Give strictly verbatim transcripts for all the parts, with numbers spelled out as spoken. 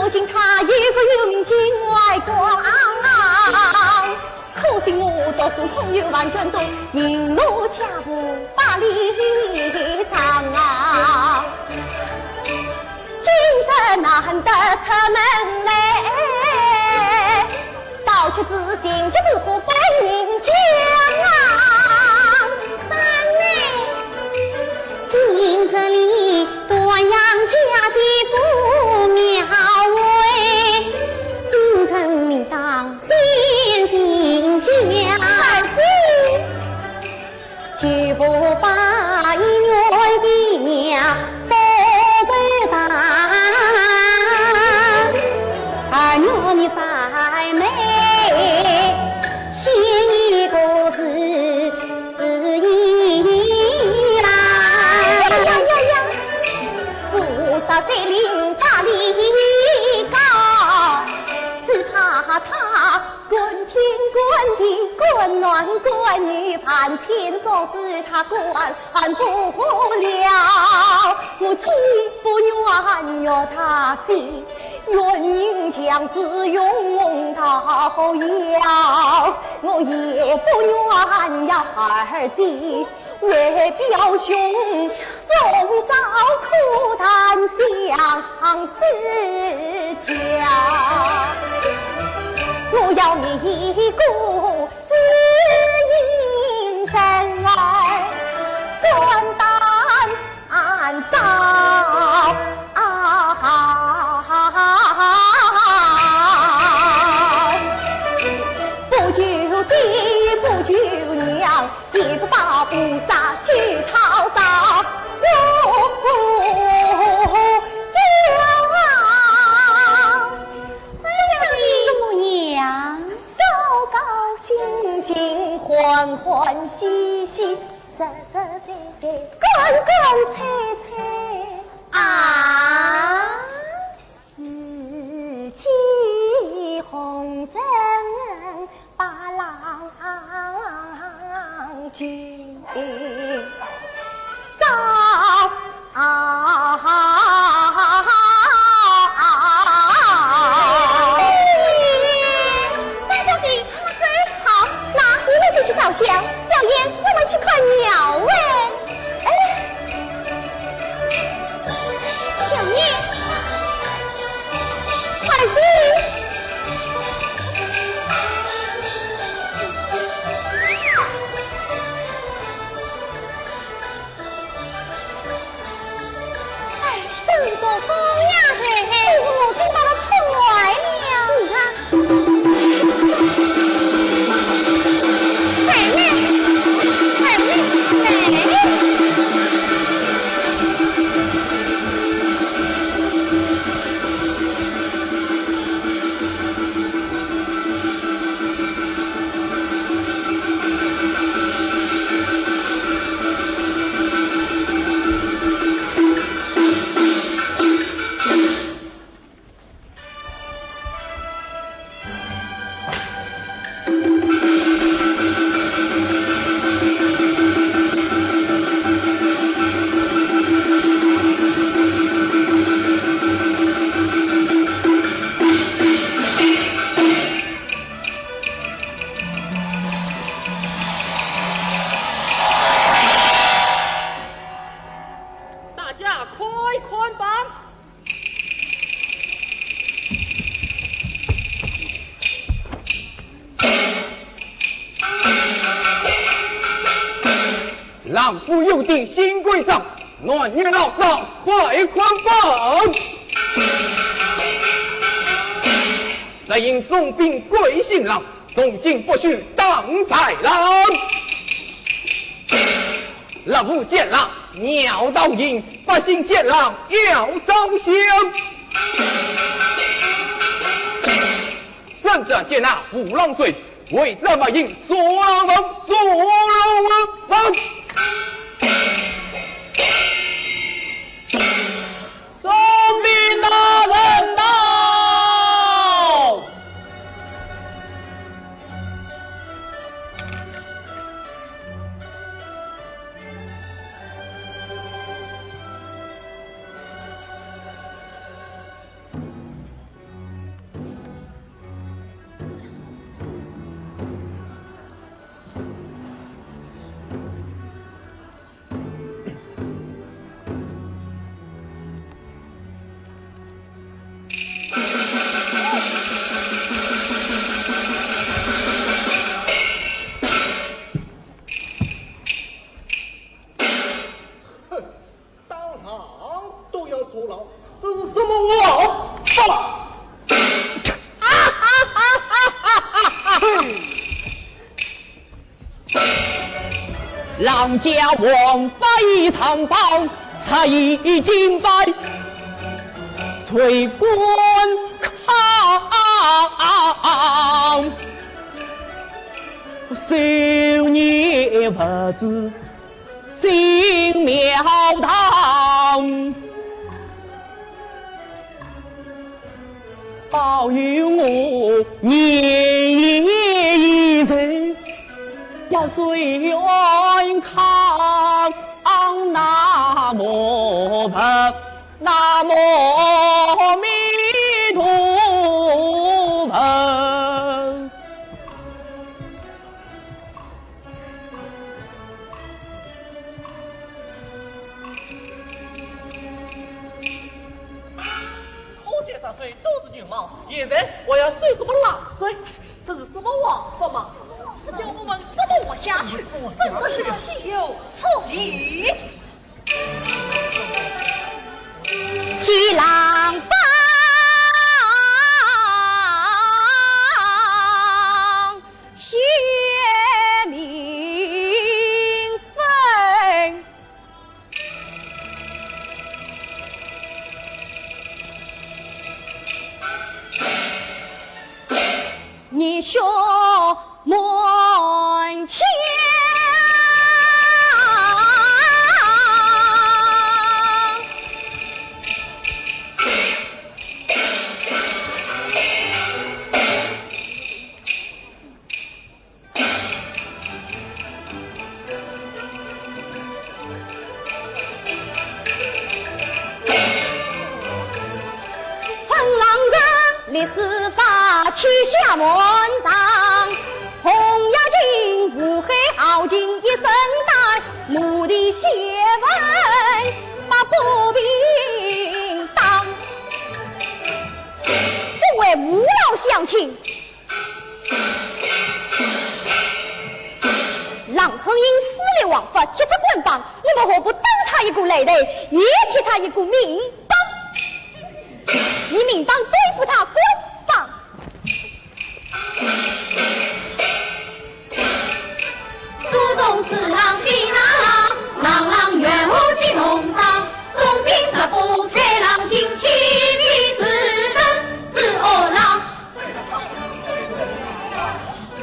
如今他有个有名京外光，可惜我读书空有万卷多，行路脚步百里长。今日难得出门来， 盗取之心，这是何本人讲啊？三妹，今日里端阳佳节不妙哎，新人你当心情想。儿子， 举步发一月的不愁长，二月你三妹写一个字啦。呀呀呀呀！菩萨在林大里高，只怕他 管天管地管男管女，凡千俗事他管不了。我既不愿要他姐，愿人将死用刀要，我也不愿要二姐 为表兄，终朝苦担相思条。我要你一个知音人儿，肝胆照。不求爹，不求娘， 也不把菩萨去讨饶。我不要啊！三妹怎么样？高高兴兴，欢欢喜喜，实实在在，干干脆脆啊！ 四季红尘把郎君照。三小姐，好，那我们就去烧香，小燕，我们去看庙哎。哎， 小燕，儿子。哎，真个好呀嘿嘿，我真把他宠坏了。是啊。 大家快看吧！ 郎府有定新规章，男女老少快看吧！只因总兵贵姓郎，从今不许当豺狼。 老夫见郎，尿道炎，百姓见郎要烧香。正正见那五郎水，为之马营所罗门，所罗门。总兵大人到。家王法已藏宝，杀已金牌，谁观看？手捏佛珠进庙堂。 保佑我年年有余，要谁安康？南无佛，南无阿弥陀佛。 科举上水都是牛毛，现在我要水什么冷水？这是什么王法嘛？这叫我们怎么活下去？真正的岂有此理！ 各位父老乡亲， 郎恒因私立王法，踢出官榜，你们何不打他一个擂台，也踢他一个民榜，以民榜对付他官榜？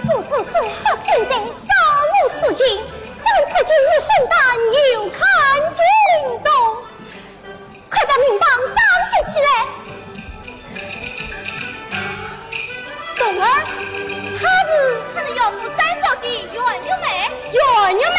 不知是何人在造我此境，上可惊，下可胆，又看惊动。快把民榜张贴起来。童儿，她是，她是岳父三小姐，圆圆妹。圆圆妹。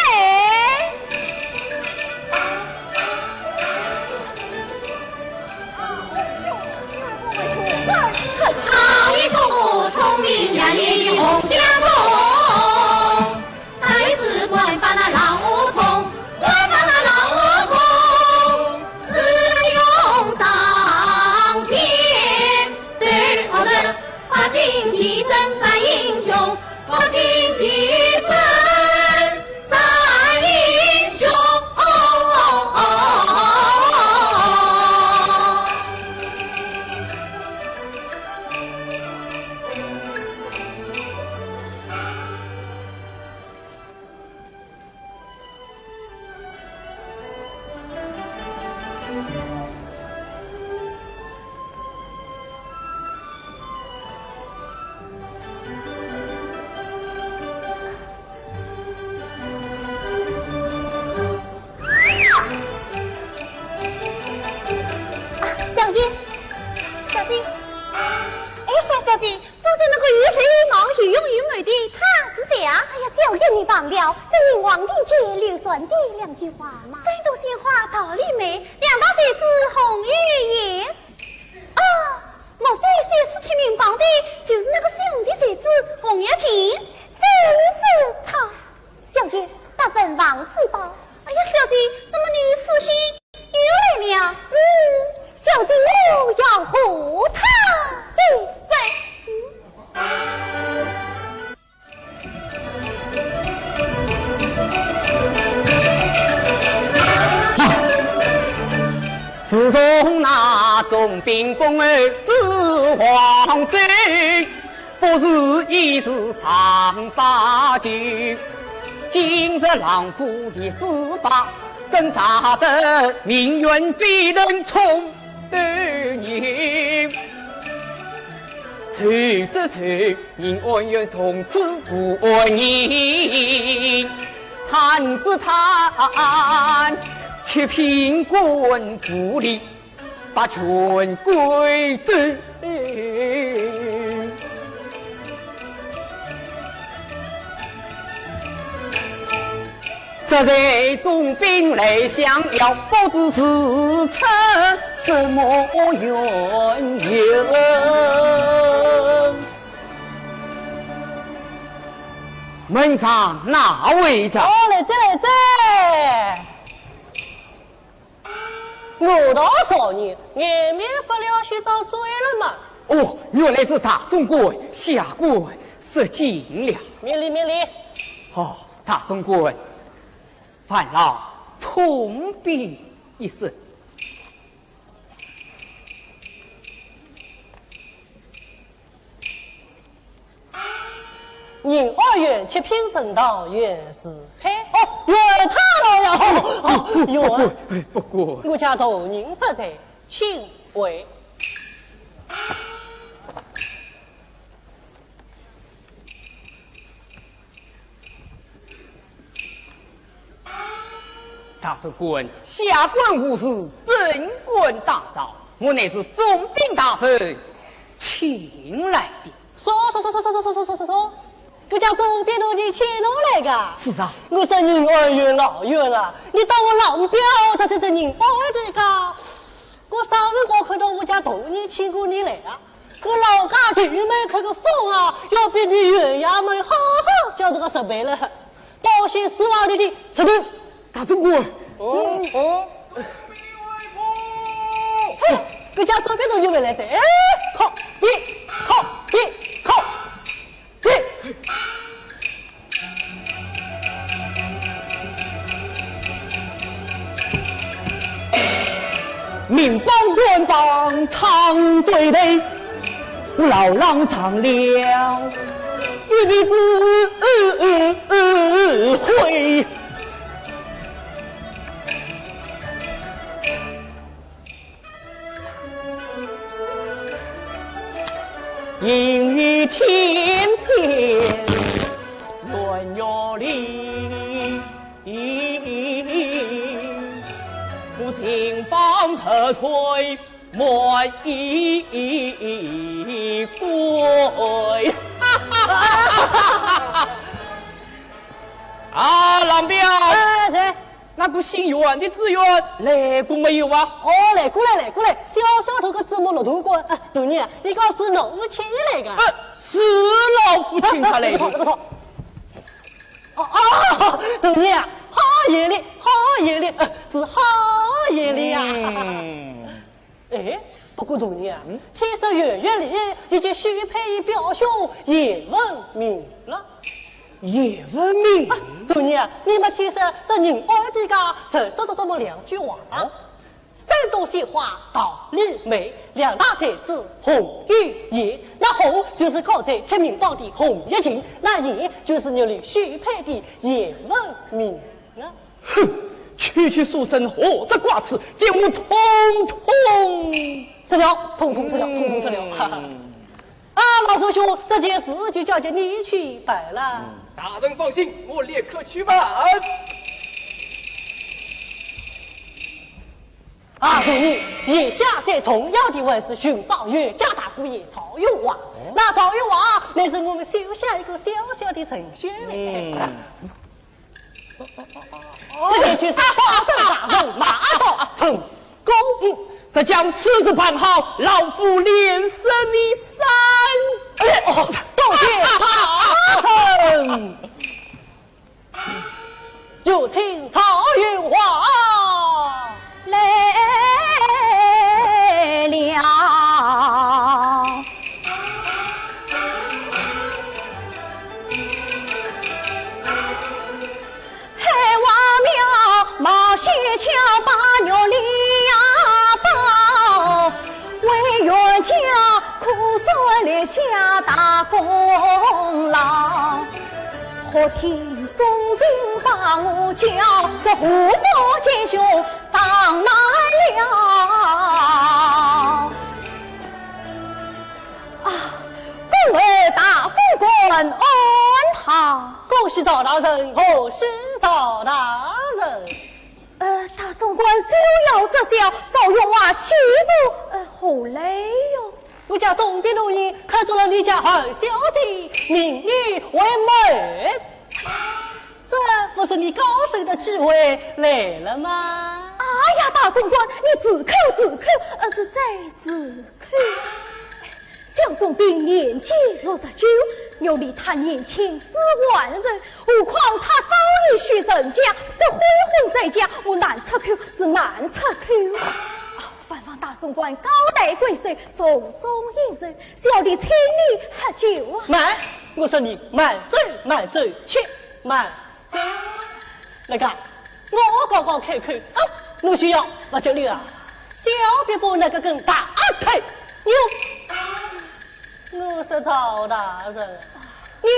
啊，小姐，小姐，哎，三小姐， 方才那个有才有貌、有勇有谋的，他是谁啊？哎呀，小姐，你忘了，这明皇帝见刘传的两句话嘛。山东鲜花桃李美，两道才子红与紫。哦，莫非三小姐踢民榜的，就是那个姓洪的才子洪耀卿？正是他。 小姐，打分王喜报。哎呀，小姐，怎么你的诗仙又来了？嗯，小姐，我要和他一试。啊！自从那总兵封侯之皇帝， 不是一时上八九，今日郎夫的死法，更杀得民怨沸腾冲斗人。谁知谁人恩怨从此无人，贪之贪，七品官无礼， 把权贵斗。实在总兵来相邀，不知是出什么缘由。门上哪位在？哦，来哉，来哉。 我道少爷，外面发了些遭罪了嘛。哦，原来是大总管、下官失敬了。免礼，免礼。哦，大总管，烦劳通禀一声。 银安县七品正道袁四海。哦，袁太老爷，哦，哦，袁。不敢，不敢。我家大人不在，请回。 大总管，下官无事，怎敢打扰？我乃是总兵大人，请来的。说说说说说说说说说说，搿家总兵大人请侬来个？是啊。我说银安县老袁啊，你到我老表搭这这银安的个，我啥辰光看到我家大人请过你来啊？ 我老家对门口个风啊，要比你县衙门好好叫这个十倍了。报些实话里的，石头。大总管。哦，哦。嘿，搿家总兵大人又来哉，哎，靠，你，靠，你，靠，你。 民帮官帮唱对台，我老狼上了一辈子灰。 应与天仙鸳鸯里，不幸方才醉满衣归。啊，狼彪！哎，谁？ 那个姓袁的知县来过没有啊？哦，来过来，来过来，小小头个芝麻绿豆官。啊，大人啊，你讲是哪位请伊来个？呃，是老夫请他来的。那个头，那个头。哦，哦，大人啊，好眼力，好眼力，呃，是好眼力啊。嗯。 哎，不过大人啊，嗯？听说县衙里已经许配伊表兄鄢文明了。鄢文明？啊，大人啊，你没听说这银安的家传说着这么两句话啊？哦？山东鲜花桃李梅，两大才子洪与鄢，那洪就是刚才铁面帮的洪一清，那鄢就是你们许配的鄢文明啊。 哼，区区书生何足挂齿，将我统统吃掉，统统吃掉，统统吃掉。嗯。哈哈。啊，老首兄，这件事就交给你去办了。嗯，大人放心，我立刻去办。啊，大人，眼下最重要的还是寻找冤家大姑爷曹玉华。哦。那曹玉华乃是我们手下一个小小的程序员。嗯。 这件事保证大人马到成功。嗯，若将此事办好，老夫连赏你三千。哎，哦，多谢大人。有请曹玉华。来了。我听总兵把我叫，这吴国奸雄上来了。啊，恭候大总管安好。恭喜赵大人，贺喜赵大人。呃，大总管休要失笑，赵员外许褚，呃，何来哟？ 我家总兵大人看中了你家二小姐，命你为媒，这不是你高升的机会来了吗？哎呀，大总管，你住口住口，呃，是再住口。小总兵年纪六十九，我比他年轻只万岁，何况他早已许人家，这悔婚在家，我难出口是难出口啊。 万望大总管高抬贵手，重重引手，小弟请你喝酒啊！慢，我说你慢走，慢走，且慢走。那个，我刚刚开口，啊，侬就要辣叫你啊，小婢把那个更大开哟。 我说赵大人，你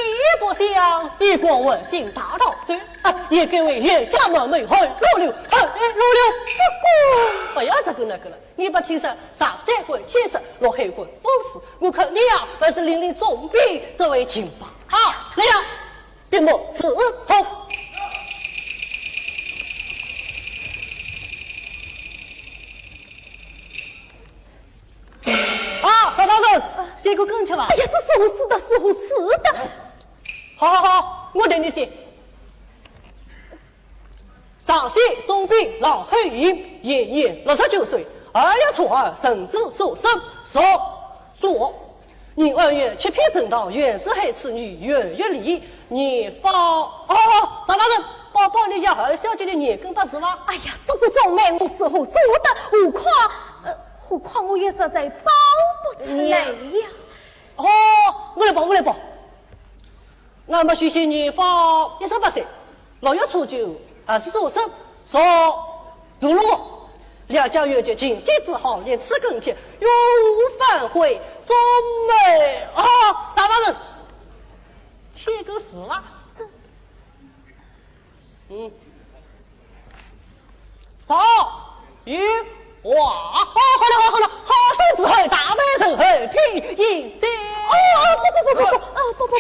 不想一个文姓大盗贼，啊，也该为严家满门后落流，后落流。这个，不要这个那个了，你不听说上山观天时，落海观风势，我看你呀，还是领领总兵这回去吧。啊，来呀，闭目伺候。 啊，赵大人，歇口跟帖吧。哎呀，这是何事的，是何事的？好好好，我替你歇。上写总兵老侯英，现年六十九岁，二月初二，辰时戌申，属猪。壬寅二月，七品正道，元始海处女，元月里，年方，哦，赵大人，报报你家二小姐的年庚八字吧。哎呀，这个中媒我是何做得，何况，呃， 何况我也实在报不出来呀。哦，我来报，我来报。那么许仙年方一十八岁，六月初九，二十四岁，属兔龙。两家冤结情结之好，两次更替，永无反悔，中媒啊，赵大人，签个字吧。这 嗯。赵玉华，哦，好了，好了，好了，好生时候，大媒人后天迎接。哦，不不不不不，哦，不不不。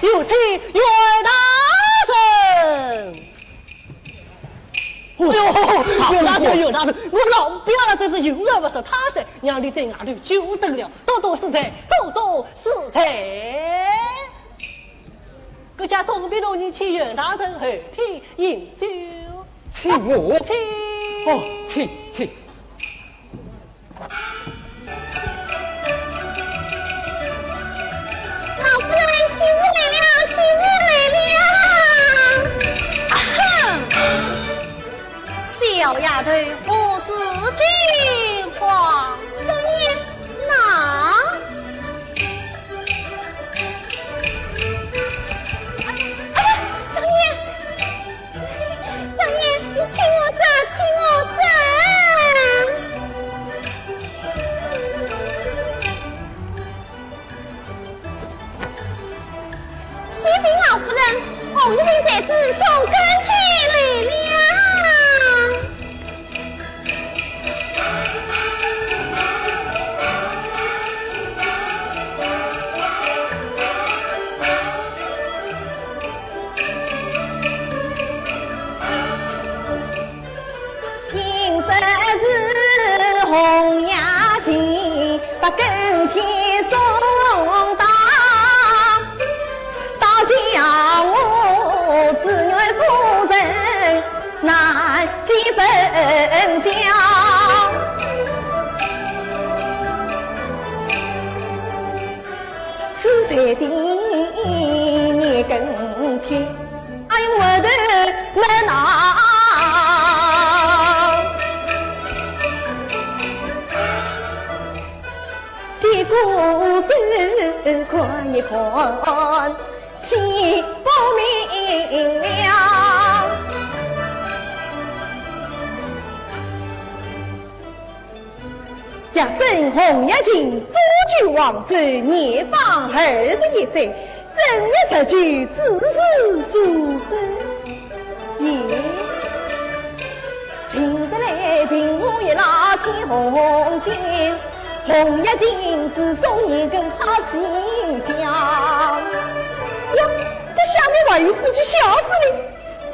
有请阮大人。 哎呦，有大人，有大人，我老表了，真是有眼不识泰山，让你在外头久等了，多多恕罪，多多恕罪。各家总兵大人请阮大人后厅饮酒。请我？请。哦，请，请。 老夫人，媳妇来了，媳妇来了！啊哼，小丫头，何事惊慌？少爷，那……哎呀，少爷！ 少爷，你听我说，听我说。启禀老夫人，红衣令在此送更帖来了。 听说是红雅琴把更帖送到，倒叫我紫苑夫人难几分晓。 是谁的年更帖，哎呦，我的妈呐！结果是看一看，岂不明了？生洪一清，祖居黄州，年方二十一岁，正月十九子时出生。耶，近日来平湖一老千红红星，洪一清是送你个好吉祥。哟，这下面还有四句笑死你。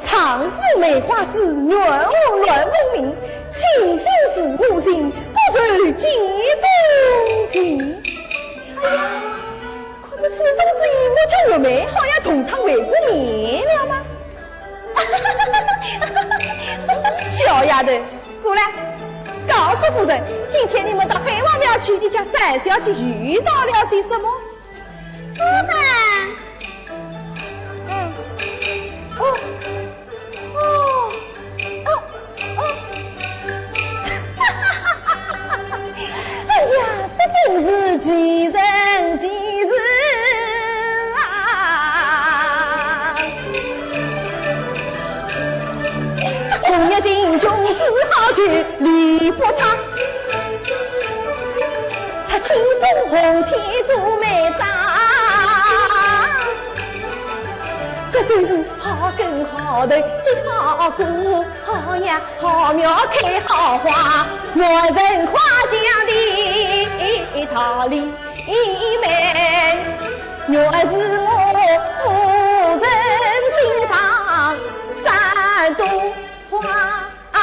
丈夫梅花诗，阮红乱分明，卿心似我心，不如镜中情。哎呀，看这诗中之意，我家月梅好像同他会过面了吧？小丫头，过来，告诉夫人，今天你们到海王庙去，你家三小姐遇到了些什么？ 夫人。嗯。哦，哦，哦，哦。哎呀，这真是奇人奇事啊！红一清君子好逑，理不差。 他亲送红帖做媒章，这真是好根好头结好果，好呀好庙开好花，莫人夸奖的道理美，原是我夫人心上三朵花。 啊，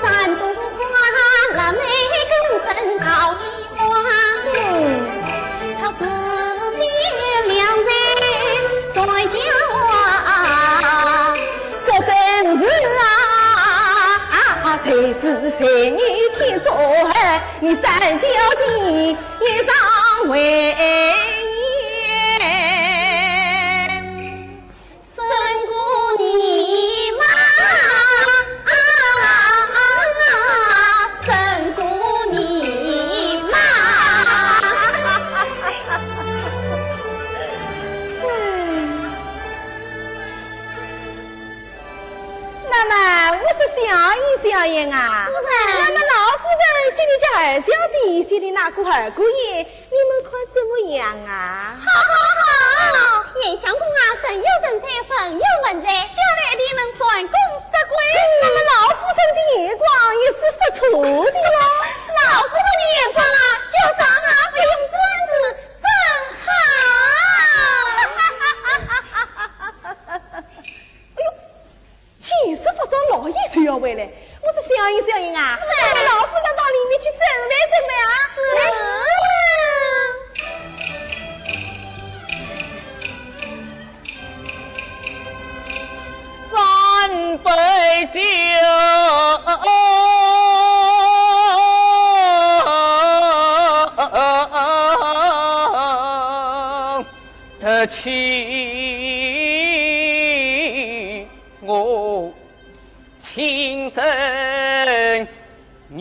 山东花，腊梅姑娘桃李花。嗯。她是贤良人才教啊，这真是啊，才子才女天作合，你三小姐也尚未。 胜过你妈，胜过你妈。那么我是小英小英啊。夫人。那么老夫人给你家二小姐写的那个二姑爷， 你们看怎么样啊？好，好，好！严相公啊，人有人才，文有文才，将来定能蟾宫得桂。那么老夫人的眼光也是不错的呀。老夫人的眼光啊，叫啥啊？不用转子，真好。哎呦， 琴瑟发声，老爷就要回来。我说小英，小英啊，是。快带老夫人到里面去准备准备啊。是。来。三杯酒，得起 我情深意。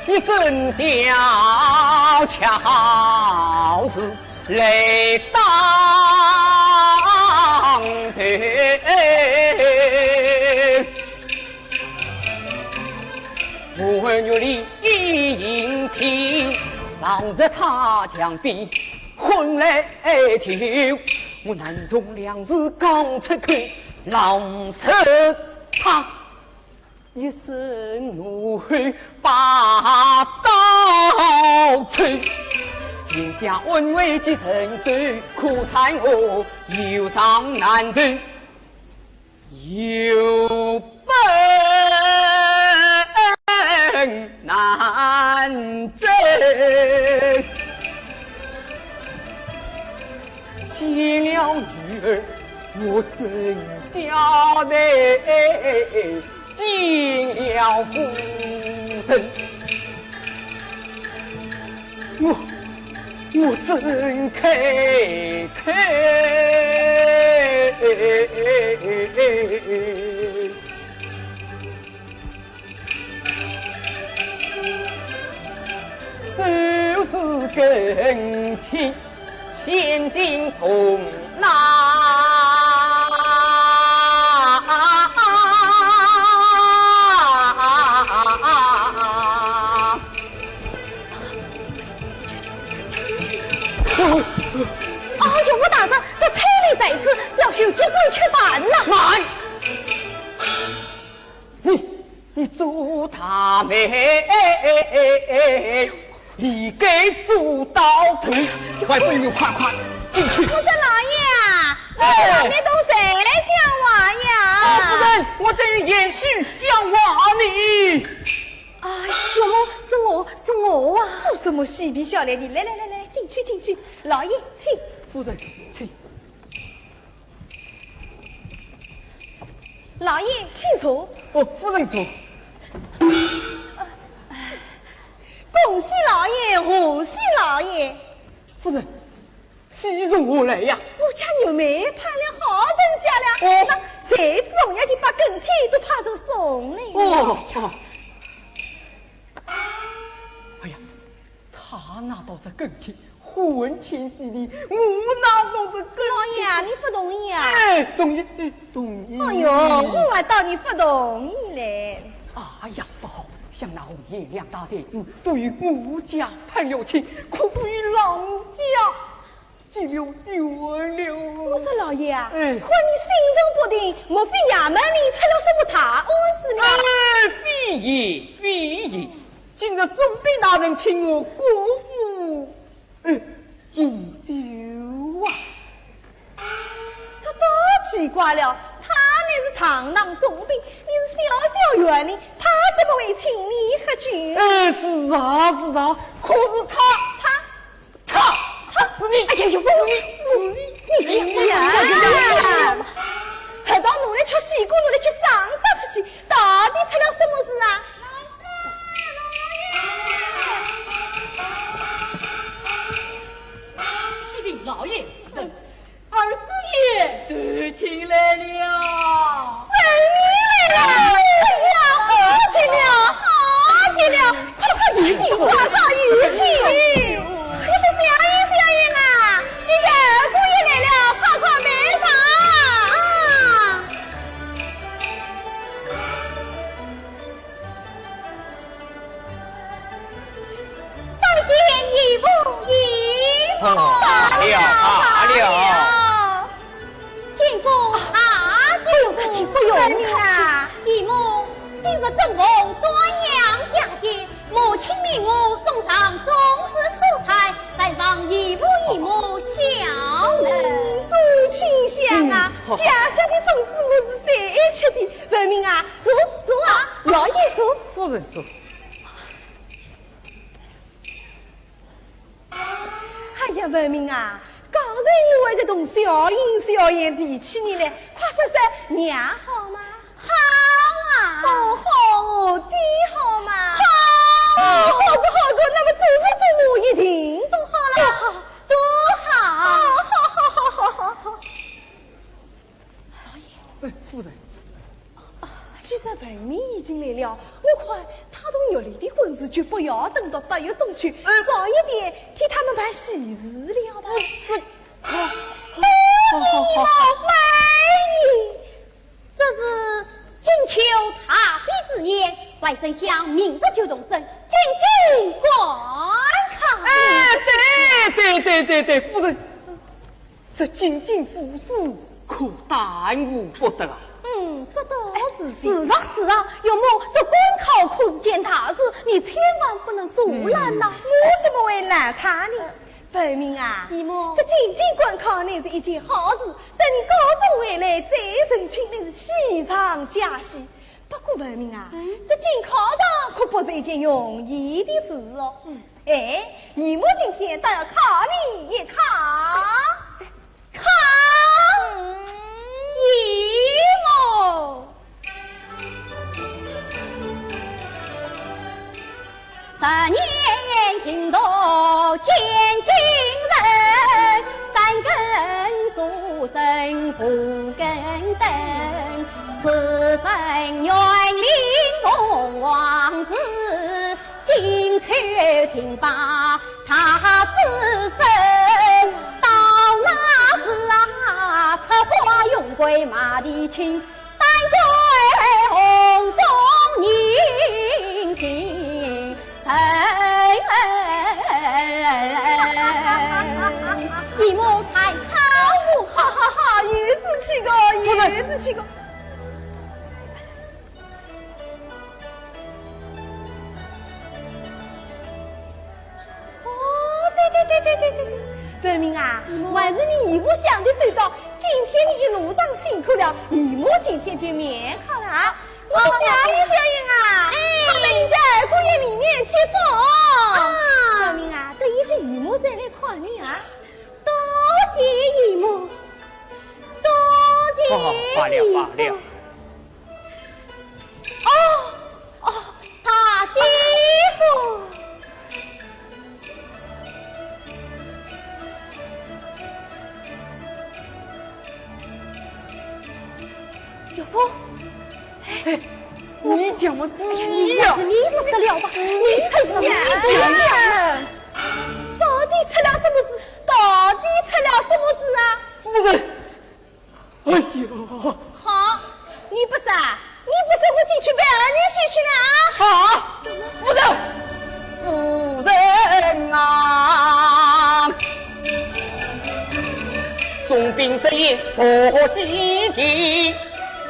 一声小巧是 来当头。我月里一影天，郎日他墙边，婚来求，我难从两字讲出口，郎日他 一声怒吼把刀抽，全家安危几成寿，可叹我有伤难酬，有本难酬。见了女儿，我怎交代？ 见了夫人，我，我怎开口？更替千斤重呐。哦，岳父大人，这彩礼在此，小婿即刻去办了。慢！你，你做大媒，你该做到头，还不如快快进去。夫人老爷啊，哎，你都在讲话呀？啊，夫人，我正与贤婿讲话呢。哎，岳母，是我，是我啊。做什么嬉皮笑脸的？来来来来，进去进去，老爷请。夫人，请。老爷请坐。哦，夫人坐。恭喜老爷，贺喜老爷。夫人，喜从何来呀？我家玉梅盼了好人家了，哦那才子红呀，就把跟帖都派人送来了。哦，哦。哎呀，他拿到这跟帖，欢天喜地，我拿到这跟帖。老爷啊，你不同意啊？哎，同意，哎，同意。哎呦，我还当你不同意嘞。哎呀，不好，想那红颜两大才子都与我家攀了亲，可都与郎家结了怨了。我说老爷啊，哎看你心神不定，莫非衙门里出了什么大案子了？哎，非也，非也，今日总兵大人请我过府，哎，饮酒啊。这倒奇怪了，他乃是堂堂总兵，你是小小县令，他怎么会请你喝酒？哎，是啊，是啊，可是他，他，他，他是你，哎呀，是你，是你，你讲哎呀，还到侬来吃西瓜，侬来吃生杀吃去，到底出了什么事啊？启禀老爷夫人，二姑爷投亲来了。来了！哎呀，好极了，好极了！快快有请，快快有请！我说小英，小英啊，你二姑爷来了，快快备茶啊！拜见姨母姨母。罢了，罢了。见过大姐，不用客气，不用客气。姨母，今日正逢端阳佳节，母亲命我送上粽子土菜，拜望姨母姨母小人。多清香啊！家乡的粽子我是最爱吃的。文明啊，坐坐啊，老爷坐。夫人坐。哎呀，文明啊，刚才我还在同小英小英提起你来，快说说娘好吗？好啊。哦，好哦，爹好吗？好。哦，好的好的，那么祖宗祖母一定都好了。都好，都好。哦，好好好好好好。哎，夫人，既然文明已经来了，我看他同玉丽的婚事就不要等到八月中去，早一点替他们办喜事了吧。这，好，好，好，好。这是金秋大比之年，外甥想明日就动身，进京赶考。哎，对对对对对，夫人，这进京赴试可耽误不得啊。嗯，这倒是的。是啊，是啊，岳母，这赶考可是件大事，你千万不能阻拦呐。我怎么会拦他呢？文明啊，姨母。这进京赶考乃是一件好事，等你高中回来再成亲，乃是喜上加喜。不过文明啊，这进考场可不是一件容易的事哦。哎，姨母今天倒要考你一考。考姨母。十年前途见今日，三更书生五更灯，此生愿领凤凰字。金秋亭把他子孙，到那时啊，出花荣归马蹄轻，但归红中人情深。姨母看好我。哈哈哈，有志气个，有志气个。夫人。 哦，对对对对对对对，文明啊，还是你姨母想的周到，今天你一路上辛苦了，姨母今天就免考了啊。我说小英小英啊，哎，好在你在二姑爷里面接风。啊，文明啊，等一歇姨母再来看你啊。多谢姨母，多谢姨母。罢了罢了。 哦，哦，大姐夫。岳父。哎，你讲我是你呀？哎呀，你说得了吧？你可是你讲呀。到底出了什么事？到底出了什么事啊？夫人， 哎呀，好，你不说，你不说，我进去陪二女婿去了啊。好，夫人。夫人啊，总兵设宴不吉利，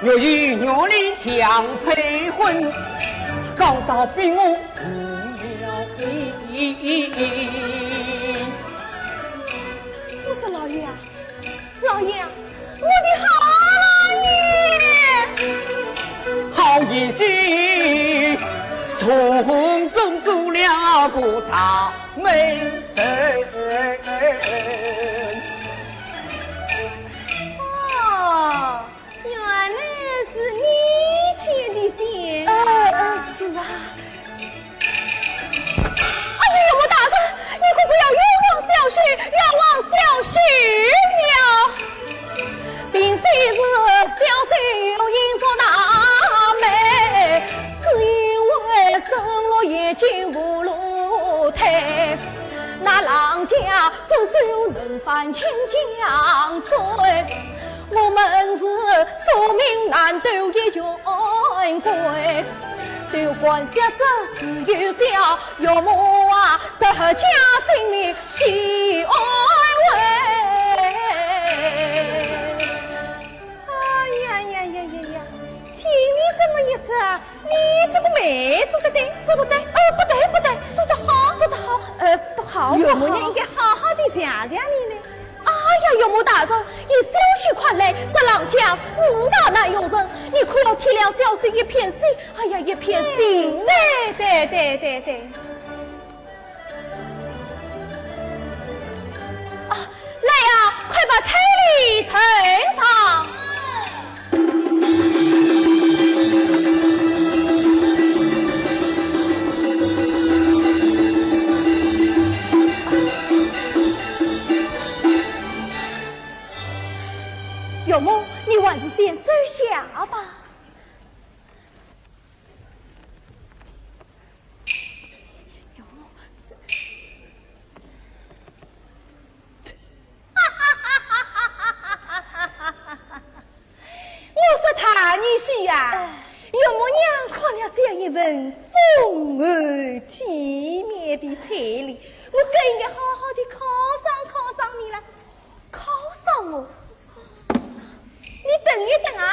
若有玉女强配婚，告到兵部无聊意。我说老爷啊， 老爷啊，我的好老爷！好贤婿，从中做了个大媒人。哦，原来是你牵的线。呃，呃，是啊。 哎呀，岳母大人，你可不要冤枉小婿，冤枉小婿了。并非是小婿有意做大媒，只因为生了眼睛无路退，那郎家只收能犯亲江水。 我们是宿命难渡一穷鬼，都怪小侄子有孝，岳母啊，这家心里喜安慰。哎呀呀呀呀呀，听你这么一说， 你这个媒做得对，做得对，哦，不对，不对，做得好，做得好，呃，不好，岳母娘应该好好地谢谢你呢。哎呀，岳母大人，依小婿看来，这郎家势大难容忍，你可要体谅小婿一片心，哎呀，一片心。嗯，对，对，对，对，对。 啊，来呀，快把彩礼呈上。岳母，你还是先收下吧。 我说大女婿呀，岳母娘看了这样一份丰厚体面的彩礼，我更应该好好地犒赏犒赏你了。犒赏我？你等一等啊！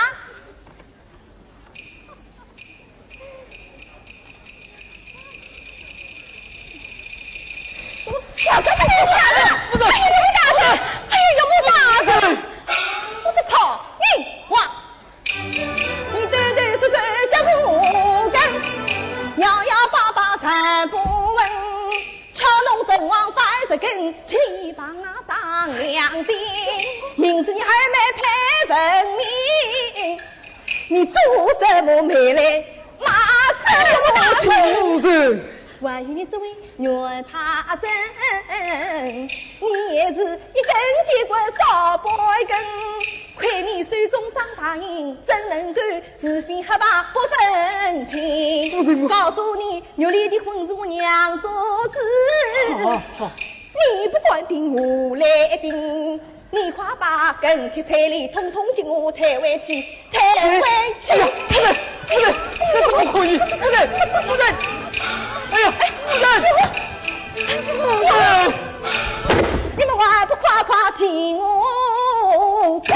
我啥啥都没有看的，不是，哎呀，我打死，哎呀，我打死，我是操你妈！你兜兜是手脚不干，摇摇摆摆站不稳，吃侬神王饭是根，鸡巴上良心，明知你二妹配文明。 你做什么媒来骂什么大臣？夫人。还有你这位阮太真，你也是一根鸡骨少半根，亏你手中掌大人怎能够是非黑白不分清？不行，我告诉你，玉林的婚事我娘做主。好，好。你不管定，我来定。你快把跟帖彩礼统统给我退回去，退回去。哎呀，夫人，夫人，这怎么可以？夫人，夫人，哎呀，夫人，夫人。 你们还不快快替我滚！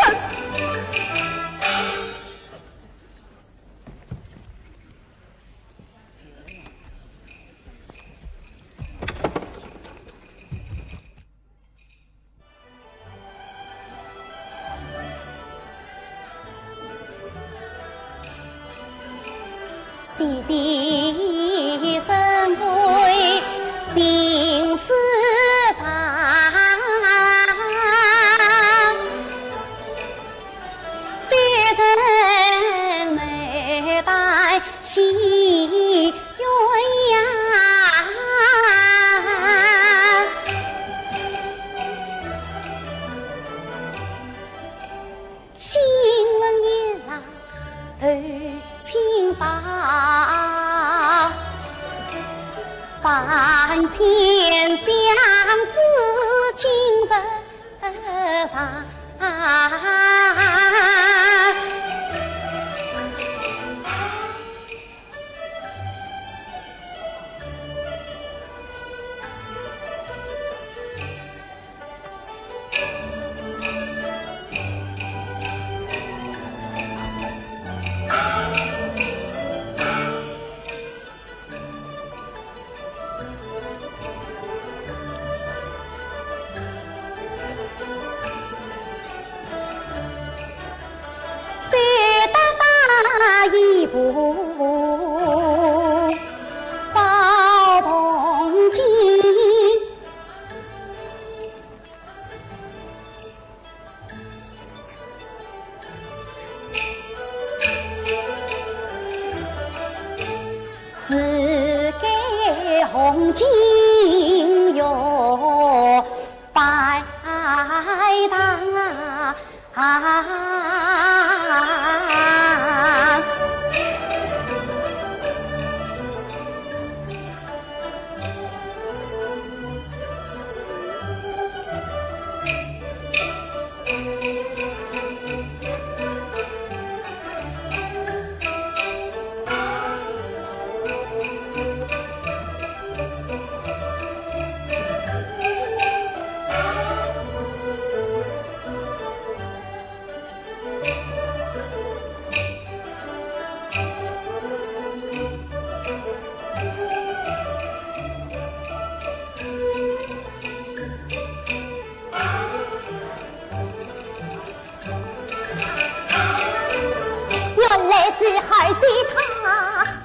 原来是孩子他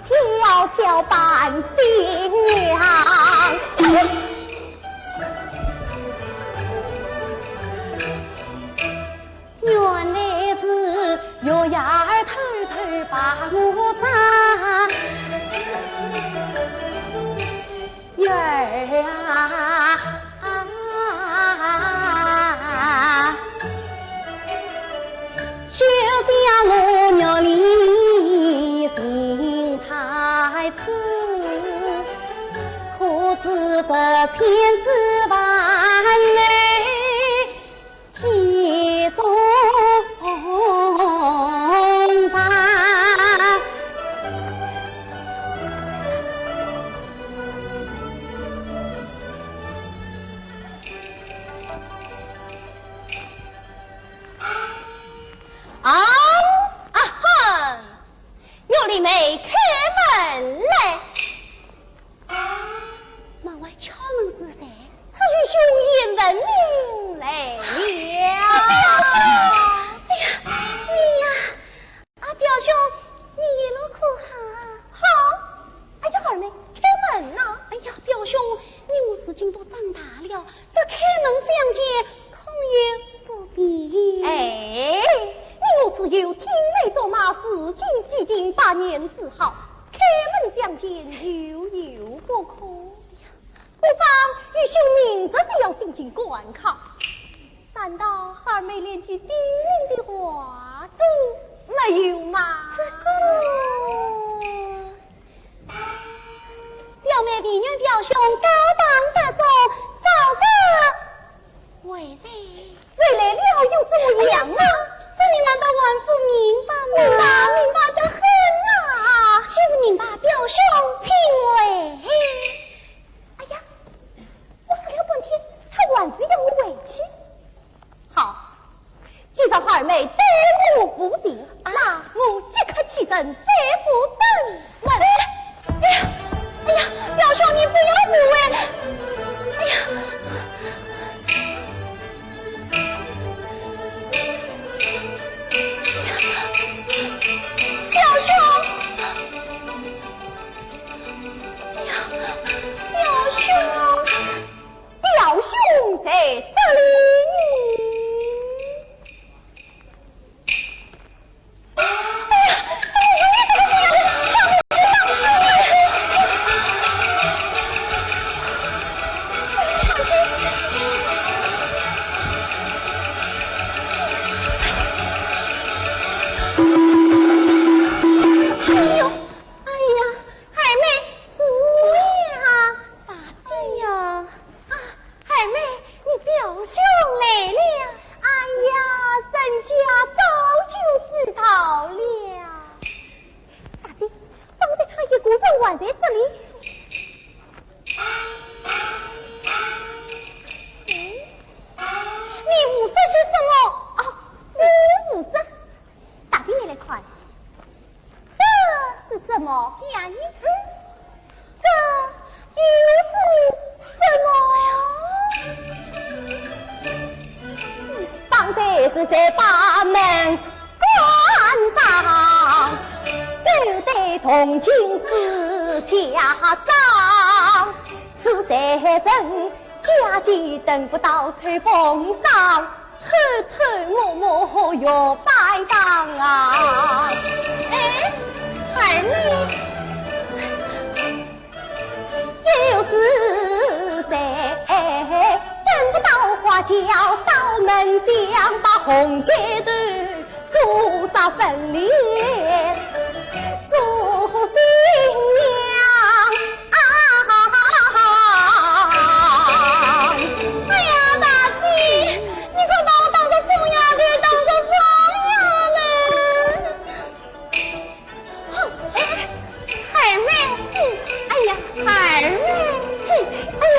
悄悄扮新娘。 原来是月牙儿偷偷把我捉，月儿啊，休想我玉林寻太子，可知这千丝万缕 几重伤。啊，啊哈！ 玉林妹，开门来。门外敲门是谁？是愚兄鄢文明来了。表兄，哎呀，你呀，啊，表兄，你一路可好？好。哎呀，二妹，开门呐。哎呀，表兄，你我如今都长大了， 这开门相见，恐有不便。哎，你我自幼青梅竹马，如今既定百年之好，开门相见又有不可。不妨愚兄明日就要进京赶考，难道二妹连句叮咛的话都再不登门。哎呀，哎呀，表兄，你不要误会。哎呀，表兄，哎呀，表兄，表兄在这里。 哎呦，哎呀，二妹，是我呀。啥事呀？啊，二妹，你表兄来了。哎呀，人家早就知道了。大姐，方才他一个人还在这里。嗯，你胡说些什么？啊，我胡说？大姐，你来看。 这是什么？嫁衣。嗯，这又是什么？方才是谁把门关上，手戴铜镜是嫁妆，是谁人家己等不到秋风霜？ 偷偷摸摸又拜堂啊。哎，二妹。又是谁等不到花轿到门厢，把红盖头做煞粉脸，做新娘。 啊！哎呀，大姐，你可把我当作疯丫头，当作疯丫头。哼，二妹，哎呀，二妹，哎呦，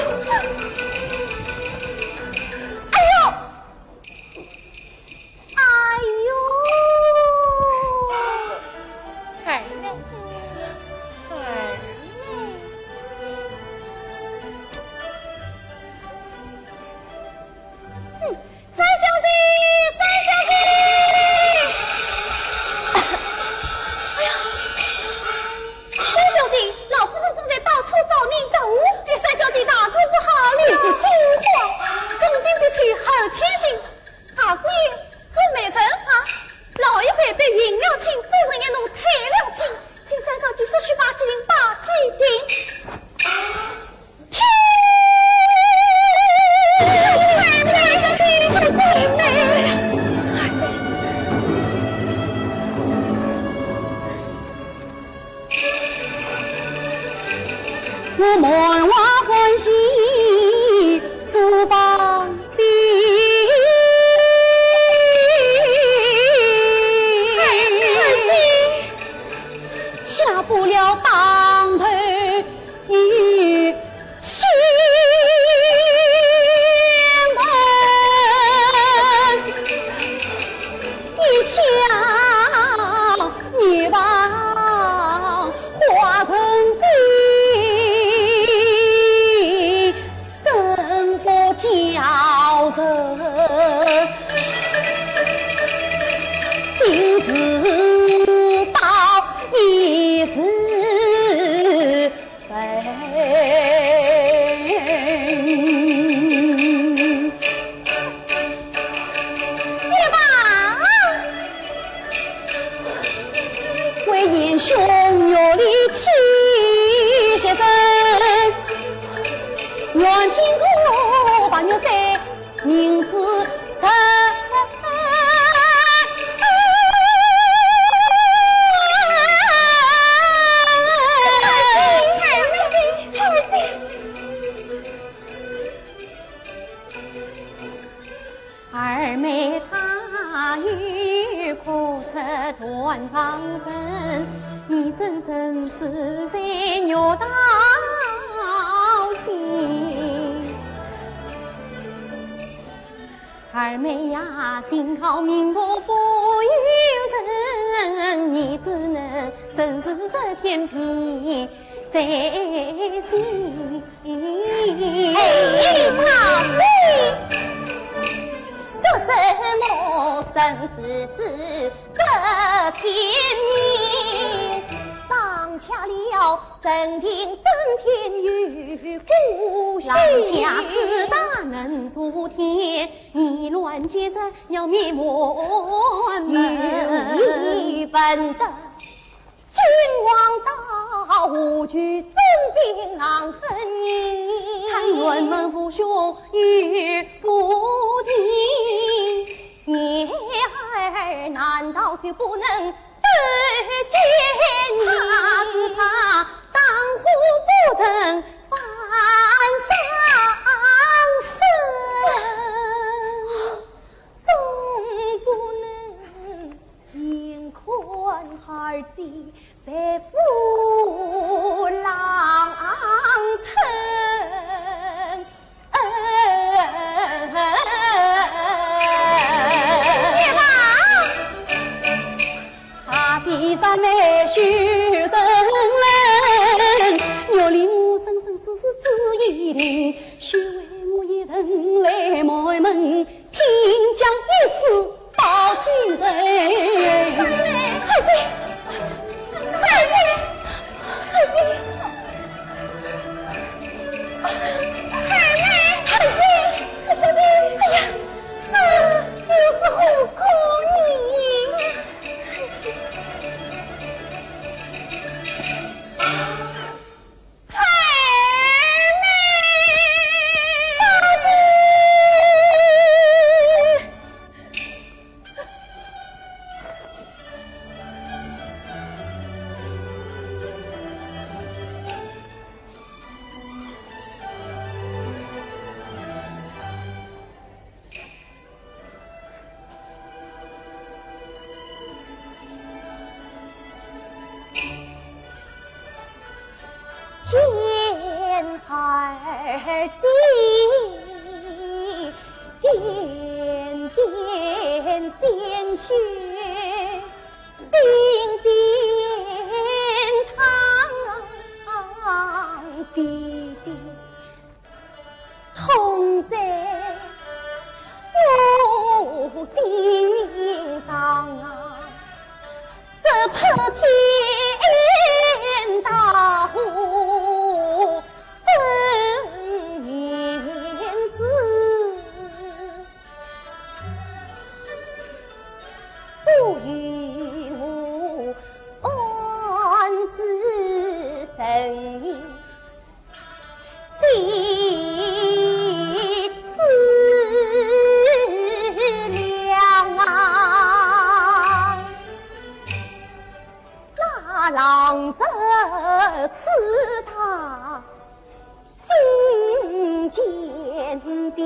哎呦！ 哎呦，二妹，二妹。哼，三小姐，三小姐。哎呀，三小姐，老夫人正在到处找你。找我？哎，三小姐，大事不好了。你是惊慌。重病不去，后千金。 大姑爷，做媒人啊，老一辈对云娘请夫人一路退了聘，请三小姐速去把金把鸡定。天！妹妹，妹妹。 我满怀欢喜苏芳心，下不了当头一 千门一家女王花容的，怎不叫人心似刀，意似 别吧！为贤兄玉里七十分，愿听歌白玉山。 明知山。二妹她有可是断肠人，一生生死在玉堂心。 二妹呀，幸好命我不由人，你只能真是热天地在心。哎，大姐，说什么生死事热天明，放下了人定胜天与孤星。狼家势大能助天，以卵击石要灭魔门。有一分的 君王大无惧，征兵狼分你。他愿闻父兄与父弟，女儿难道就不能得见你？怕只怕当户不成反伤身，总不能 眼看孩子被父狼吞。爹妈！大地上来修人人，玉林母生生世世只一人，修为我一人来埋门。 拼将一死报仇仇。孩子，孩子，孩子，孩子，孩子，哎呀，这又是何苦呢？ 孩儿。见孩儿，点点鲜血，冰冰汤滴滴。 痛在我心上啊，这破天大祸真名字，不由我暗自承认。 心思凉啊，那狼藉势大，心尖刁，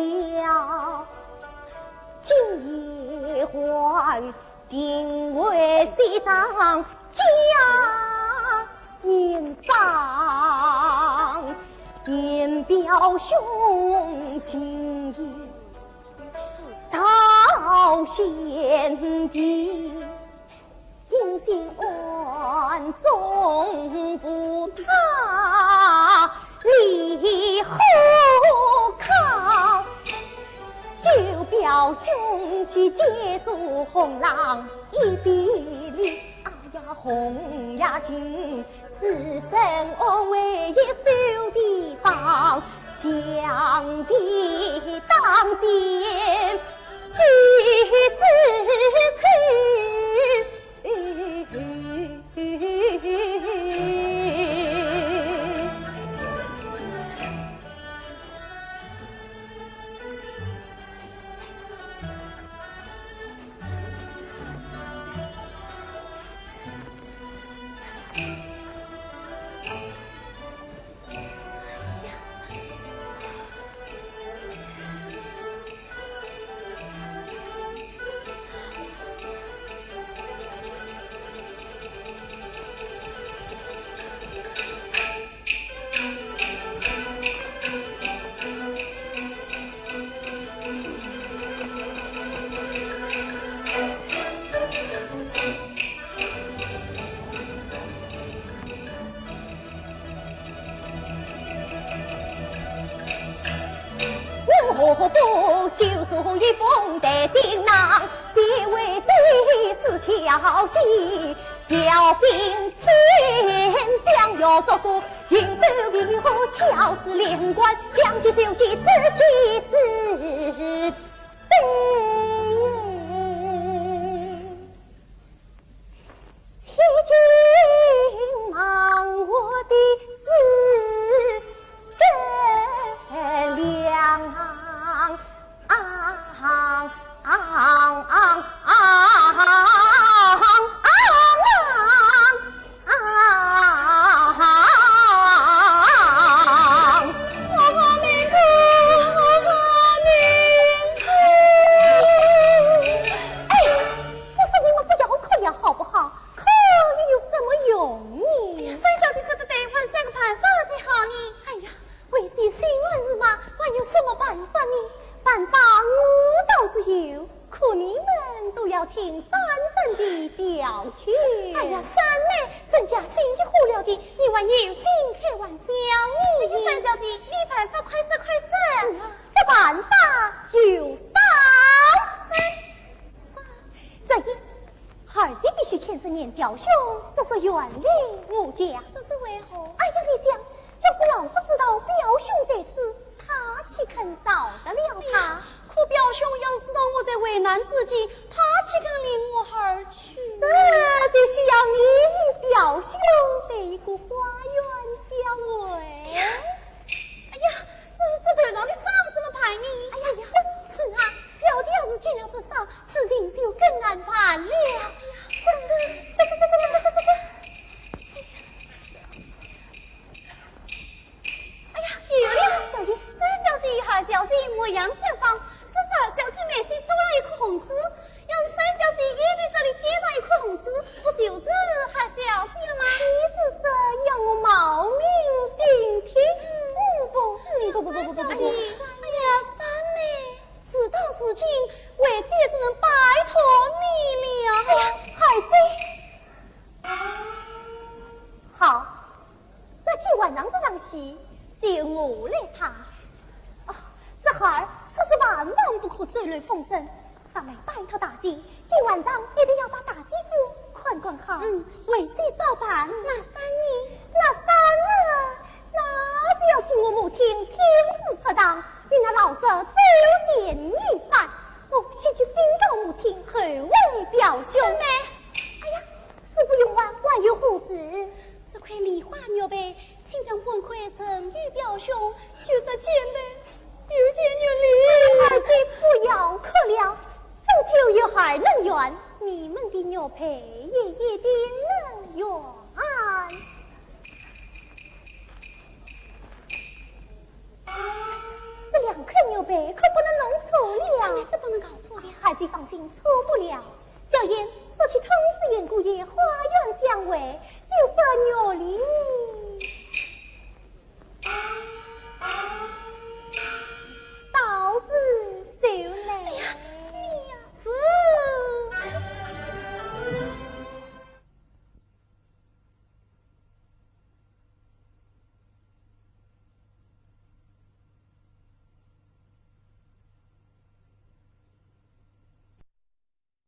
既还 定为世上家人伤，言表兄情意到先帝，因心暗中无他理可靠，就表兄去借助红郎 一臂力，哎呀，红呀情，自身安危一手地方，强敌当前，举之出。就是一封代金囊，这位这是小姐，调兵遣将要捉个营救兵和，巧施连环，将计就计，自己自。千军望我的诸葛亮。哎，我说你们不要哭了好不好？哭又有什么用呢？哎呀，三小姐说得对，还是想个办法才好呢。哎呀，为姐心乱如麻，还有什么办法呢？办法我倒是有，可你们都要听三三的调去。哎呀，三妹，人家心急火燎的，你还有心开玩笑呢？哎呀，三小姐，你办法快说快说。是啊，这办法有三。三，三。这一，二姐必须牵着年表兄，速速远离我家。这是为何？哎呀，你想，要是老叔知道表兄在此，他岂肯饶得了他？可表兄要是知道我在危难之际，他岂肯离我而去？这就需要你与表兄的一个花言巧语。哎呀，这是这头上的伤怎么办呢？哎呀，真是啊，表弟要是见了这伤，事情就更难办了。哎呀，这这这这这这这这。哎呀，有了，小姐。三小姐与二小姐模样相仿，只是二小姐眉心多了一颗红珠。要是三小姐也在这里点上一颗红珠，不就是二小姐了吗？你是说要我冒名顶替？嗯，不，嗯，不不不不不不不。哎呀，三妹，事到如今，为姐只能拜托你了。哎呀，二姐。好，那今晚上这场戏，就我来唱。哦，这孩儿，此事万万不可走漏风声。上来拜托大姐，今晚上一定要把大姐夫看管好。嗯，为姐照办。那三呢？那三呢？那就要请我母亲亲自出堂，与那老叔奏前一番。我先去禀告母亲，后会表兄。三妹。哎呀， 事不宜迟，还有何事？这块梨花玉佩，请将本块赠与表兄，就说姐妹遇见月令。二姐不要哭了，中秋有孩儿能圆，你们的玉佩也一定能圆。这两块玉佩可不能弄错了。三妹，这不能搞错的。二姐放心，错不了。 小燕，速去通知严姑爷花园相会，就说月令